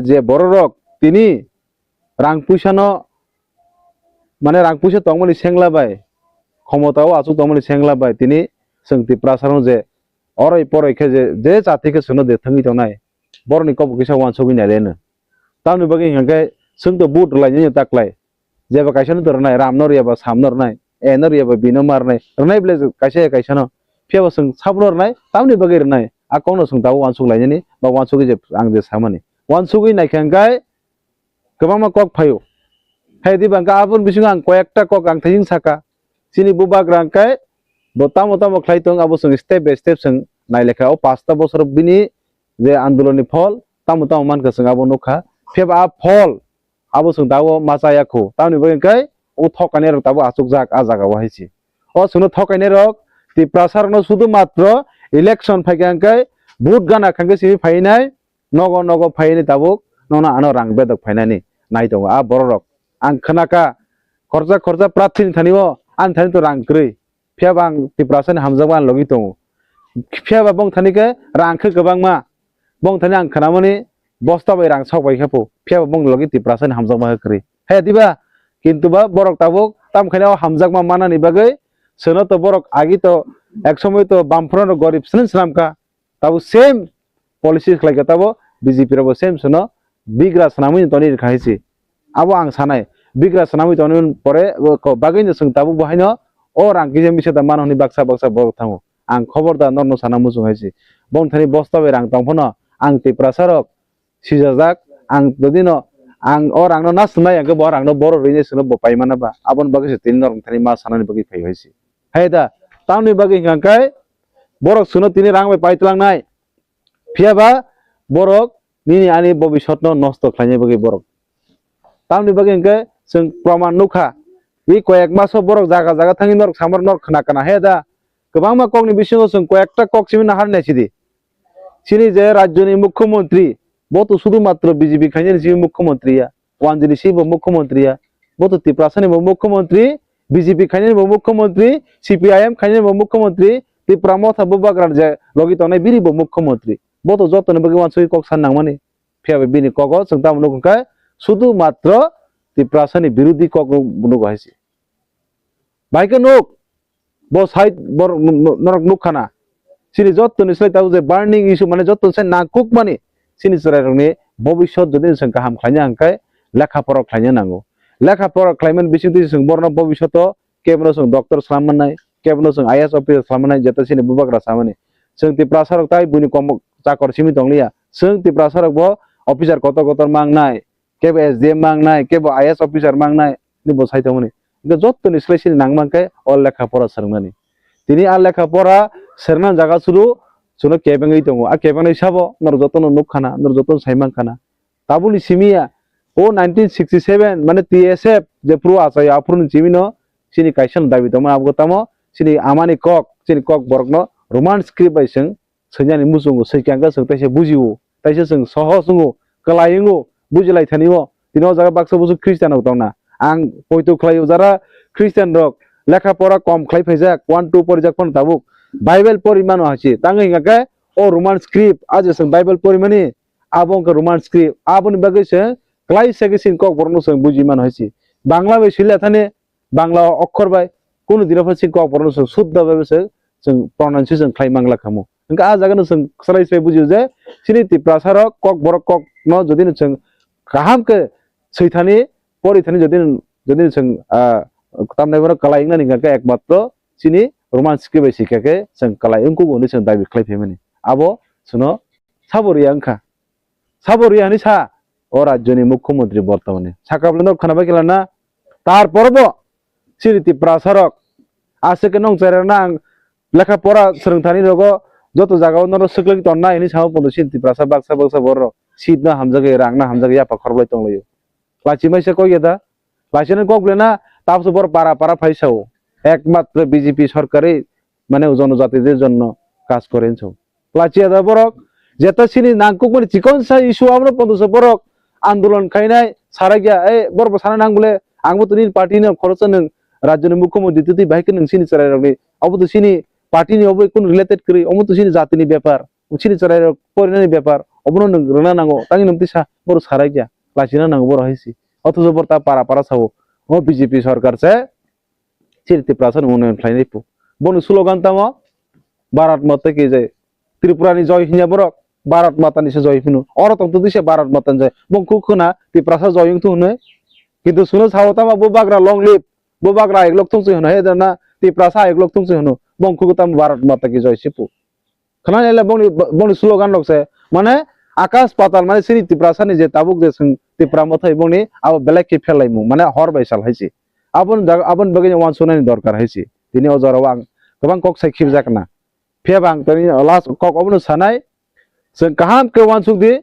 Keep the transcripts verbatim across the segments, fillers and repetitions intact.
Je bororok tini rang puisano, mane rang puisa tongmani sengla bai, khomotao achuk tongmani sengla bai, tini chwng Tiprasarokno je oroi poroi khe je, je jati khe chwngno de thangwi tongnai, borokni kok bo kisa uansugwi naileno. Tamni bagwi hwnkhe chwng to vote rwlainani taklai. Jeba kaisa no to rwnai, Ram no rwya ba Sam no rwnai, A no rwya ba B no ma rwnai, rwnai bwle kaisa ya kaisa no. Phiya bo chwng sabo no rwnai, tamni bagwi rwnai. A kok no chwng tabuk uansuk lainani ba uansugwi je ang je samani. Uansugwi naikha hwnkhe kwbangma kok phaio. Hai diba hwnkhe aboni bisingo ang koyekta kok ang thaising saka. Chini bubagra hwnkhe bo tamo tamo khlai tong, abo chwng step by step chwng nailekha. O pasta bosor bini je andolonni phol tamo tamo mankha chwng abo nukha. Phiya ba a phol abo chwng tabuk ma chaya khu. Tamoni bagwi hwnkhe o thokainai rok tabuk achukjak a jaga o hai se. O chwngno thokainai rok Tiprasa rokno sudu matro election phaikha hwnkhe vote gana kha hwnkhe simi phainai, nogo nogo phainai tabuk nono ano rang bedok phainani nai tongo a borok rok. Ang khwnakha khorsa khorsa prarthi ni thani o ani thani to rang kwrwi. Phiya ba ang Tiprasani hamjakma ani logi tongo. Phiya ba bong thani khe rang khe kwbangma. Bong thani ang khnamani bosta bai rang sok bai khe po. Phiya ba bong logi Tiprasani hamjakma khe kwrwi. He diba? Kintu ba borok tabuk tam khaina o hamjakma manani bagwi chwngno to borok agi to ek somoi to bamphro no gorib swnam swnam kha. Tabuk same policy khlai kha, tabuk B J P rokbo same sono bigra swnamwi toni rwkha hai se. Abo ang sanai, bigra swnamwi toni pore bagwi no chwng tabuk bo haino o rang kisa misa da mano hwnwi baksa baksa borok thango. Ang khobor da norno sana muchung hai se. Bong thani bosta bai rang tong phano ang Tiprasa rok sijajak, ang jodi no ang o rang no na swnai ang bo rang no borok rwini sono bo pai mana ba. Aboni bagwi se tini norok thani ma sanani bagwi phai hai se. Hai da, tamni bagwi hwnkha khe borok sono tini rang bai pai tlangnai. Phiya ba borok nini ani bobisotno nosto khlainai bagwi borok. Tamni bagwi hwnkhe chwng proman nukha. Tei koyek maso borok jaga jaga thangwi norok samar norok khna kana he da. Kwbangma kokni bisingo chwng koyekta kok simi nahar naisidi. Chini je rajyoni mukhyamantri, bo to sudu matro B J P khainani simi mukhyamantri ya. Wanjini si bo mukhyamantri ya. Bo to Tiprasani bo mukhyamantri, B J P khainani bo mukhyamantri, C P I M khainani bo mukhyamantri, Tipra Motha bo bagra je logi tongnai bini bo mukhyamantri. Bo to jotoni bagwi wansugwi kok san nangmani. Phiya bai bini kogo chwng tamo nukho khe sudu matro Tiprasani birodi kok nugo hai se. Bai khe nuk, bo side bor-, norok nukha na. Chini jottoni slai tabuk je burning issue, mane jottoni slai nangkukmani chini chwrairokni bobisot jodi chwng kaham khlaina hwnkhe lekha pora khlaina nango. Lekha pora khlaimani bisingtwi chwng borokno bobisoto kebono chwng doctor swlam mannai, kebono chwng I A S officer swlam mannai, jeta chini bubagra samani. Chwng Tiprasa rok tai buini kom chakor simi tongliya. Chwng Tiprasa rok bo officer kotor kotor mangnai. Kebo S D M mangnai, kebo I A S officer mangnai, ni bo sai tongmani. Hingke jottoni slai sini nang mankhe o lekha pora swrwngmani. Tini a lekha pora swrwngna jaga suru, chwngno kebengwi tongo. A kebengnai sabo, norok jotono nuk khana, norok jotono sai man khana. Tabukni simi ya, o nineteen sixty-seven, mane T S F, je phuru achaio, aphuruni simi no, chini kaisa no dabi tongmani, abo tamo, chini amani kok, chini kok borokno Roman script bai chwng swinyani muchungo, swikha hwnkhe chwng teisa bujio, teisa chwng sohos wngo, kwlai wngo, bujilaithani o. Tini o jaga baksa busu Christian rok tongna. Ang poito khlaio jara Christian rok lekha pora kom khlai phaijak, one two porijak phano tabuk Bible pori mano hai se. Tangwi hwnkha khe o Roman script, a je chwng Bible porimani, abo wngkha Roman script. Aboni bagwi chwng kwlai se khe chini kok borokno chwng buji mano hai se. Bangla bai swila thani, Bangla o okhor bai kunu dino pha chini kok borokno chwng suddha bai se chwng pronunciation khlai mangla khamu. Hwnkhe a jaga no chwng swrai swrai bujio je chini Tiprasa rok kok borok kok no jodi no chwng kaham khe swithani porithani jodi no, jodi no chwng, ah, tamnai borok kwlai wngnani hwnkhe ekmatro chini Roman script bai swikha khe chwng kwlai wngkugo hwnwi chwng dabi khlai phaimani. Abo chwngno sabo riya wngkha. Sabo riya hwnwi sa o rajyoni mukhyamantri bortomani. Sakha bwlai no khwnabai khe lana, tar porbo chini Tiprasa rok aswk khe nong cherairokno ang lekha pora swrwngthani rogo joto jagao norok swklwk tonnai hwnwi sao pondo chini Tiprasa baksa baksa borok seat no hamjagwi rang no hamjagwi yapha khorok lai tonglaio. Lachi maisa kok ya da? Lachi no kok belai na tabukhe borok para para phai sao. Ekmatro B J P sorkari mane jonojati de jonno kaj kore hinwi sao. Lachiya da borok, jeta chini nangkukmani chikonsa issue abono pondo se borok andolon khainai, sarakya, ei, borok bo sana nang bole, ang bo to nini party ni khoroksa nwng rajyoni mukhyamantri twi twi bahai khe nwng chini chwrairokni, obo to chini party ni obo kunu related kwrwi, omo to chini jatini bepar. Chini chwrairok porinani bepar, obono nwng rwna nango, tangwi nwng tisa, borok sarai kya, lachina nango borok hai si. Othocho borok ta para para sao, o B J P sarkar se chini Tiprasa ni unnayan khlainai phu. Boni slogan tamo, Bharat Mata ki jai. Tripura ni joi hinya borok, Bharat Mata ni se joi hino. Oro tong twi se Bharat Mata ni joi. Bong kuk khuna, Tiprasa joi wng thu hwnwi. Kintu suno sao tamo bo bagra long live, bo bagra eklok thung se hwno, he dana Tiprasa eklok thung se hwno. Bong kuk tamo Bharat Mata ki joi se phu. Khwnai le bongni, bongni slogan rok se, mane, akas patal, mane, chini Tiprasa ni je tabuk je chwng Tipra Motha bongni abo belai khe phelaimung, mane, hor bai sal hai se. Aboni dag-, aboni bagwi wansuknani dorkar hai se. Tini o jora o ang kwbang kok sai khibjak na. Phiya ba ang tini last kok obono sanai, chwng kaham khe wansuk di,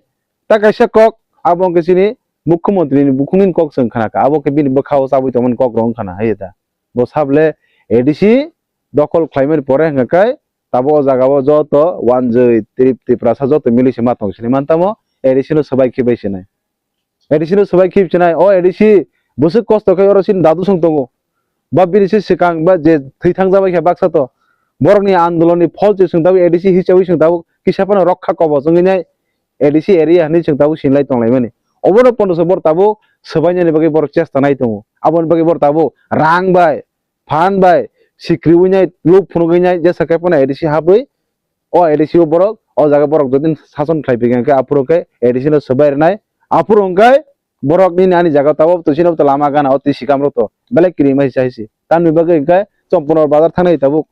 ta kaisa kok, abo hwnkhe chini Mukhyamantri ni bukhukni kok chwng khna kha, abo khe bini bwkha o chabwi tongmani kok rok wng khna hai da. Bo sable A D C dokol khlaimani pore hwnkha khe, Tabuk o jaga o joto wanjwi trip Tiprasa joto mili se ma tong sini man tamo A D C no swbai khibai sinai. A D C no swbai khib sinai, o A D C bwswk kosto khai oro sini dadu song tongo. Ba bini se swkang ba je thwi thang jabai khe baksa to. Borok ni andolon ni phol se chwng tabuk A D C hisabai chwng tabuk kisa phano rokha kobos wngwi nai A D C area hinwi chwng tabuk sinlai tong lai mani. Obono pono se borok tabuk swbai nani bagwi borok chesta nai tongo. Aboni bagwi borok tabuk rang bai phan bai sikriwi nai, luk phunugwi nai, jesa khe phano A D C habwi, o A D C o borok, o jaga borok jodi sason khlai phi khe, aphuru khe A D C no swbai rwnai, aphuru hwnkhe borok nini ani jaga tabuk twi sino lama gana, o twi sikam rok to belai kiri mai sai si. Tamni bagwi hwnkhe Chomponor bazar thangnai tabuk,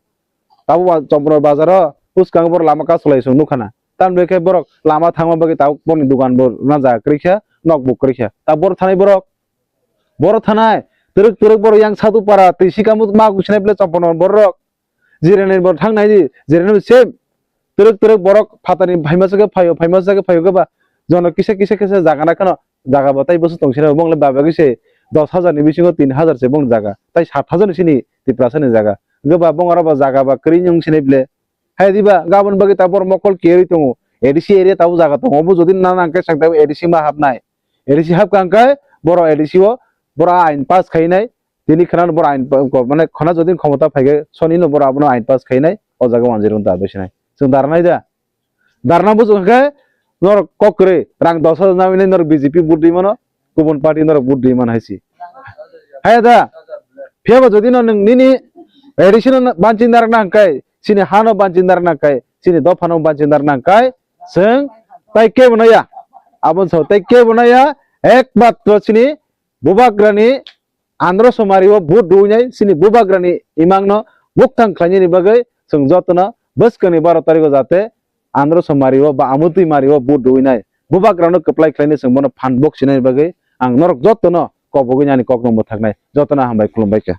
tabuk ba Chomponor bazar o bwskang borok lama kasolai song nukha na. Tamni khe borok lama thangma bagwi tabuk borokni dukan bo rwna jaga kwrwi kha, nok bo kwrwi kha. Ta borok thanai borok, Borok thanai, twrwk twrwk borok yang Sadhu para, twi sikamo ma kusinai ble Chomponor borok. Jirani bo thang nai di, jirani bo sem. Twrwk twrwk borok phatani phaima sake phaio, phaima sake phaio khe ba. Jono kisa kisa kisa jaga na kheno, jaga bo tai bwswk tong sini bong le baba khe se dos hajar ni bisingo tin hajar se bong jaga. Tai sat hajar ni sini Tiprasa ni jaga. Khe ba bong oro bo jaga ba kwrwi wng sinai ble. Hai diba, gabon bagwi ta borok mokol kiyarwi tongo. A D C area tabuk jaga tongo. Obo jodi na nang khe chwng tabuk A D C ma hapnai. A D C hapkha hwnkhe borok A D C o borok a ain pass khainai. Tini khwnano borok ain pa-, ko-, mane khwna jodi khomota phaikhe soni no borok abono ain pass khainai. O jaga wanjwi rwng ta bisinai. Chwng darnai da. Darna bujo khe norok kok kwrwi rang dos hajar nangwi nai norok B J P vote rwi mano. Kubun party norok vote rwi mano hai si. Hai da. Phiya ba jodi no nwng nini A D C no banchi narwkna hwnkhe, chini hano banchi narwkna hwnkhe, chini dophano banchi narwkna hwnkhe, chwng tai kebo naya. Aboni sabo tai kebo naya, ekmatro chini bubagrani andro somari o vote rwinai, chini bubagrani imangno bukthang khlainani bagwi chwng jotono bwskangni baro tarikh o jate andro somari o ba amutwi mari o vote rwinai. Bubagrano kwplai khlainai chwng bono phan bok sinani bagwi ang norok jotono kobogwi ani kokno mwthaknai. Jotono hambai khulumbai kha.